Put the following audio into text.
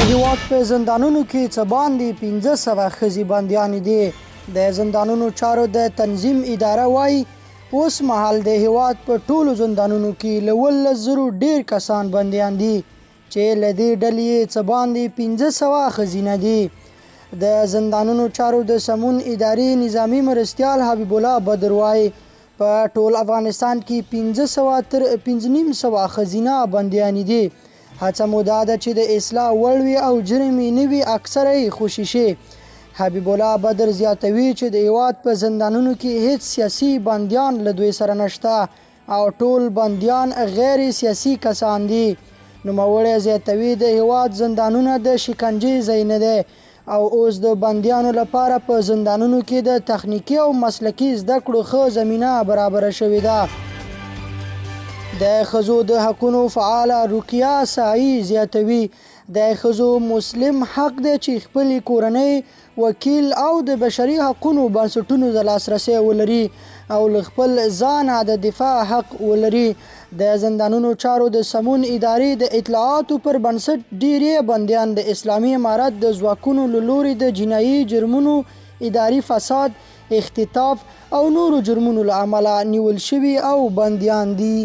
هیواد په زندانونو کې څه باندې 500 ښځې بندیانې دي. د زندانونو چارو د تنظیم اداره وايي، اوس مهال د هیواد په ټولو زندانونو کې له 17 زرو ډېر کسان بندیان دي چې له دې ډلې یې څه باندې 500 ښځینه دي. د زندانونو چارو د سمون ادارې نظامي مرستیال حبیب الله بدر وايي، په ټول افغانستان کې 500 تر 550 ښځینه بندیانې دي. هڅه مو دا ده چې د اصلاح وړ وي او جرم یې نه وي، اکثره یې خوشې شي. حبیب الله بدر زیاتوي چې د هېواد په زندانونو کې هېڅ سیاسي بندیان له دوی سره نشته او ټول بندیان غیر سیاسي کسان دي. نوموړی زیاتوي، د هېواد زندانونه د شکنجې ځای نه دی او اوس د بندیانو لپاره په زندانونو کې د تخنیکي او مسلکي زده کړو ښه زمینه برابره شوې ده. د ښځو د حقونو فعاله رقیه ساعي زیاتوي، د ښځو مسلم حق دی چې خپلې کورنۍ وکیل او د بشري حقونو بنسټونو ته لاسرسی ولري او له خپل ځانه د دفاع حق ولري. د زندانونو چارو د سمون ادارې د اطلاعاتو پر بنسټ، ډېری بندیان د اسلامي امارت د ځواکونو له لوري د جنايي جرمونو، اداري فساد، اختطاف او نورو جرمونو له امله نیول شوي او بندیان دي.